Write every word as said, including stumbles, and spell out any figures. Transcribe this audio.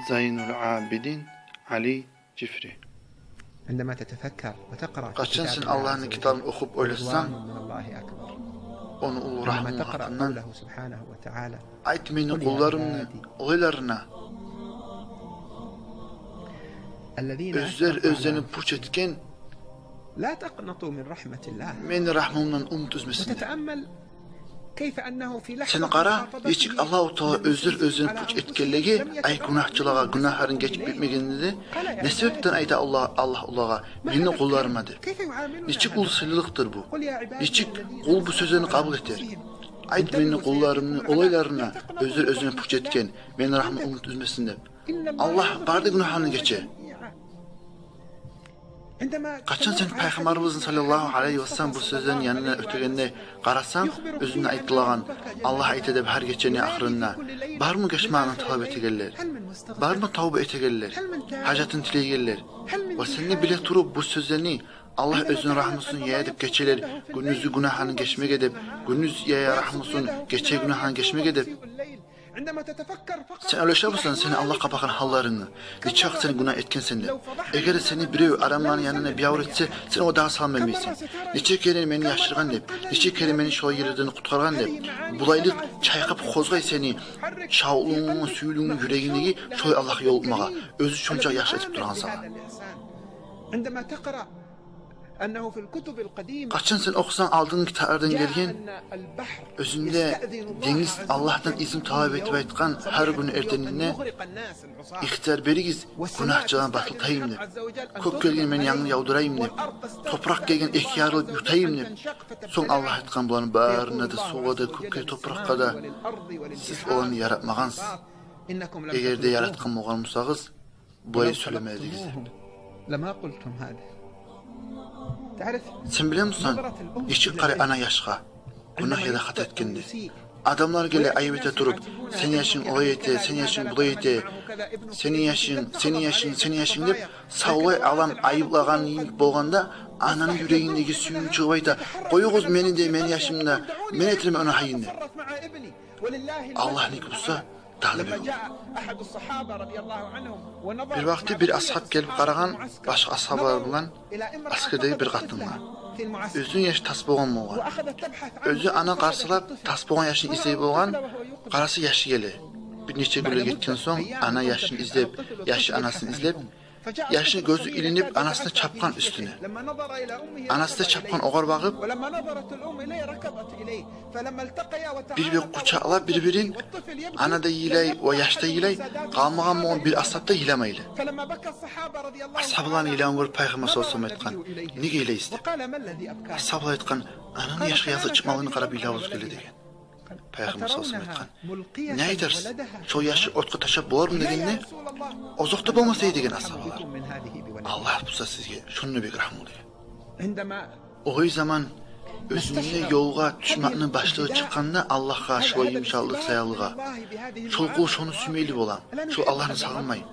Зайнул Абидин Али Жифри. Къачан сен Аллагьны китабын охуп ойлашсанг, ону уллу рагьмуну гьакъындан, айт мени къулларымны олайларына, оьзлер оьзлени пуч этген, мени рагьмумдан умут уьзмесин деп. Сен къара, нечик Аллагьу Таала оьзлер оьзлени пуч этгенлеге, ай гюнагьчылагъа, гюнагьларын гечип битмегенде де, не себепден айта Аллагь, Аллагь олагъа, мени къулларыма деп. Нечик уллу сыйлылыкъдыр бу. Нечик къул бу сёзлени къабул этер. Айт мени къулларымны олайларына, оьзлер оьзлени пуч этген, мени рагьмумдан умут уьзмесин деп. Аллагь бары да гюнагьларын гече. Къачан сен Пайхаммарыбызны саллаллагьу алайгьи ва саллам бу сёзлени янына оьтегенде къарасанг, оьзюне айтылагъан, Аллагь айта деп гьар гечени ахырында: бармы гечмагъынгны талап этегенлер? Бармы тавба этегенлер, гьажатын тилейгенлер? Ва сен де биле туруп бу сёзлени, Аллагь оьзюню рагьмусун яя деп гечелер, гюндюзгю гюнагьларын гечмеге деп, гюндюз яя рагьмусун, гече гюнагьларын гечмеге деп. Сен ойлашамысан сени Аллагьгъа бакъгъан гьалларынгны, нече вакъти сен гюнагь этгенсен деп? Эгер сени бирев адамланы янына бир авур этсе, сен огъар дагъы салам бермейсен. Нече керен мени яшыргъан деп, нече керен мени шолай ерлерден къутгъаргъан деп. Булайлыкъ чайкъап къозгъай сени, шавлугъунгну, сююлюгюнгню юрегиндеги шолай Аллагьгъа ёлукъмагъа, оьзю шончакъы яхшы этип тургъан сагъа. Къачан сен охусанг алдынгы китаплардан гелген, оьзюнде денгиз Аллагьдан изну талап этип айтгъан гьар гюн эртенинде: ихтияр беригиз, гюнагьчыланы батылтайым деп, кёкге гелген мен янгур явдурайым деп, топуракъгъа гелген эки ярылып ютайым деп. Сонг Аллагь айтгъан: буланы барына да, сувгъа да, кёкге, топуракъгъа да, сиз оланы яратмагъансыз. Эгер де яратгъан болгъан бусагъыз, булай сёйлемез эдигиз деп. Сен билемисен, нечик къарай ана яшгъа, гюнагь яда хата этгенде? Адамлар геле айып эте туруп: сени яшынг олай эте, сени яшынг булай эте, сени яшынг, сени яшынг, сени яшынг деп, савлай алам айыплагъан йимик болгъанда, ананы юрегиндеги сююв чыгъып айта: къоюгъуз мени де, мени яшымны да, мен этермен ону гьайын деп. Аллагьныки буса дагъы бек уллу. Бир вакъти бир асгьаб гелип къарагъан башгъа асгьаблар булан асгердеги бир къатынгъа. Оьзюню яшы тас болгъан болгъан. Оьзю ана къарсалап, тас болгъан яшын излей болгъан. Къараса, яшы геле. Бир нече гюнлер гетген сонг, ана яшын излеп, яшы анасын излеп, яшны гёзю илинип, анасына чапгъан уьстюне. Анасы да чапгъан огъар багъып. Бир-бир къучакълап бир-бирин, ана да йылай ва яш да йылай, къалмагъан болгъан бир асгьаб да йыламайлы. Асгьабланы йылавун гёрюп, Пайхаммар саллаллагьу алайгьи ва саллам айтгъан: неге йылайсыз деп. Асгьаблар айтгъан: ананы яшгъа языкъ чыкъмагъанлыгъын къарап йылавубуз геле деген. Пайхаммар саллаллагьу алайгьи ва саллам айтгъан: не айтарсыз? Шо яшны отгъа ташлап болармы дегенде, озокъда, болмас эди деген асгьабалар. Аллагь буса сизге шондан бек рагьмулу деген. О заман оьзюнде ёлгъа тюшмекни башлыгъы чыкъгъанда Аллагьгъа, шолай йымышакълыкъ саялыгъа, шол къул шону сюймейли бола, шол Аллагьны сагъынмай.